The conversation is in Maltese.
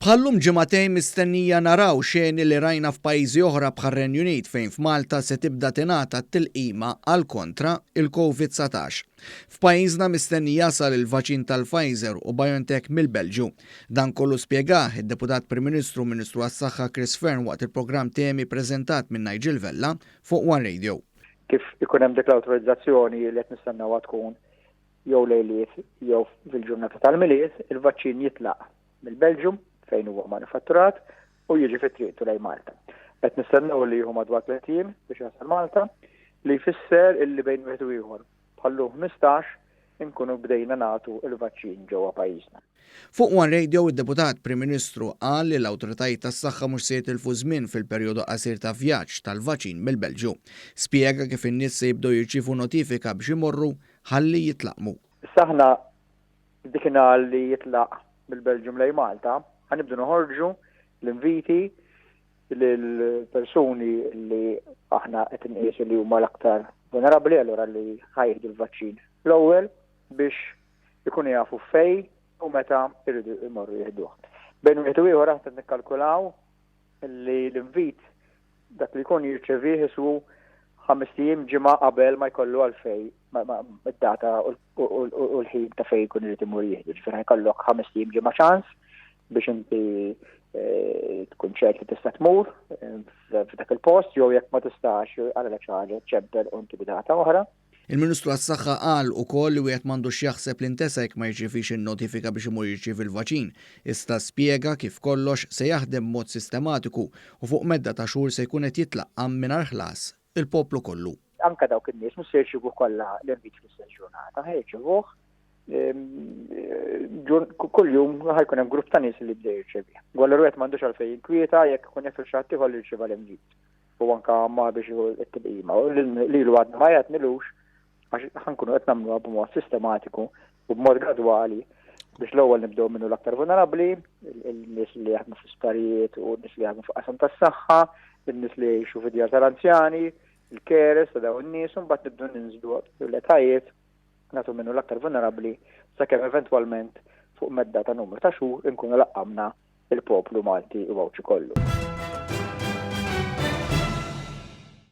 Bħal-lum ġimagħtejn mistennija naraw xeni li rajna f'pajjiżi oħra bħar-Renju Unit fejn f'Malta se tibda tingħata t-tilqima għal kontra il-Covid 19. F'pajjiżna mistenni jasal il-vaċin tal-Pfizer u BioNTech mill-Belġju. Dan kollu spjegah id-Deputat Prim Ministru u Ministru għas-Saħħa Chris Fearne waqt il-programm Temi preżentat minn Nigel Vella fuq One Radio. Kif ikun hemm dik l-awtorizzazzjoni li qed nistennewha tkun jew lejliet jew fil-ġurnata tal-Milied, il-vaċċin jitlaq mill-Belġium fejn huwa manifatturat u jiġi fi triqtu lejn Malta. Qed nistennew li jieħu madwar tliet ijiem biex jasal Malta, li jfisser illi bejn wieħed u ieħor bħal-lum 15 inkunu bdejna nagħtu l-vaċċin ġewwa pajjiżna. Fuq One Radio id-Deputat Prim Ministru qal li l-awtoritajiet tas-saħħa mhux se jitilfu żmien fil-perjodu qasir ta' vjaġġ tal-vaċin mill-Belġju. Spjega kif in-nies se jibdew jirċievu notifika biex imorru ħalli jitlaqqmu. Issa aħna Dikinhar li jitlaq mill-Belġium lejn Malta, ħa nibdu noħorġu l-inviti lill-persuni li aħna qed inqisu li huma l-aktar vulnerabbli, allura li ħa jieħdu l-vaċċin l-ewwel biex ikunu jafu fejn u meta jridu jmorru jieħduh. Bejn wieħed u ieħor aħna nikkalkulaw li l-invit dak li jkun jirċevih isu ħamest ijiem ġimgħa qabel ma jkollu għalfejn id-data u l-ħin ta' fejn jkun irid imur jieħdu. Ġifieri ħajkollok ħamest ijiem ġimgħa ċans biex inti eh, tkun ċert li tista' tmur eh, f'dak il-post jew jekk ma tistax għalek xi ħaġa ċempel u inti bidata oħra. Il-Ministru għas-Saħħa qal ukoll li wieħed m'għandux jaħseb li ntesa jekk ma jirċievix in-notifika biex imur jirċievi l-vaċin, iżda spjega kif kollox se jaħdem b'mod sistematiku u fuq medda ta' xhur se jkun qed jitlaqqam mingħajr ħlas il-poplu kollu. Anke dawk in-nies mhux se jirċievuh kollha l-invit fl-istess ġurnata, ħa jirċievuh kull jum ħa jkun hemm grupp ta' nies li jibda jirċevi. Allura wieħed m'għandux għalfejn jinkwieta jekk ikun jaf xi ħadd ieħor li jirċieva l-invit u anka ma biex it-tilqima. Lilu għadna ma jgħatnilux għax ħa nkunu qed nagħmluha b'mod sistematiku u b'mod gradwali biex l-ewwel nibdew minnu l-aktar vulnerabbli, il-nies li jaħdmu fi sptarijiet u n-nies li jaħdmu fuq qasam tas-saħħa, il-nies li jgħixu fi djar tal-anzjani, il-carers ta' dawn in-nies, u mbagħad nibdew ninżlu l-etajiet nagħtu minnu l-aktar vulnerabbli sakemm eventwalment fuq medda ta' numru ta' xhur inkunu laqqamna il-poplu Malti u Għawdxi kollu.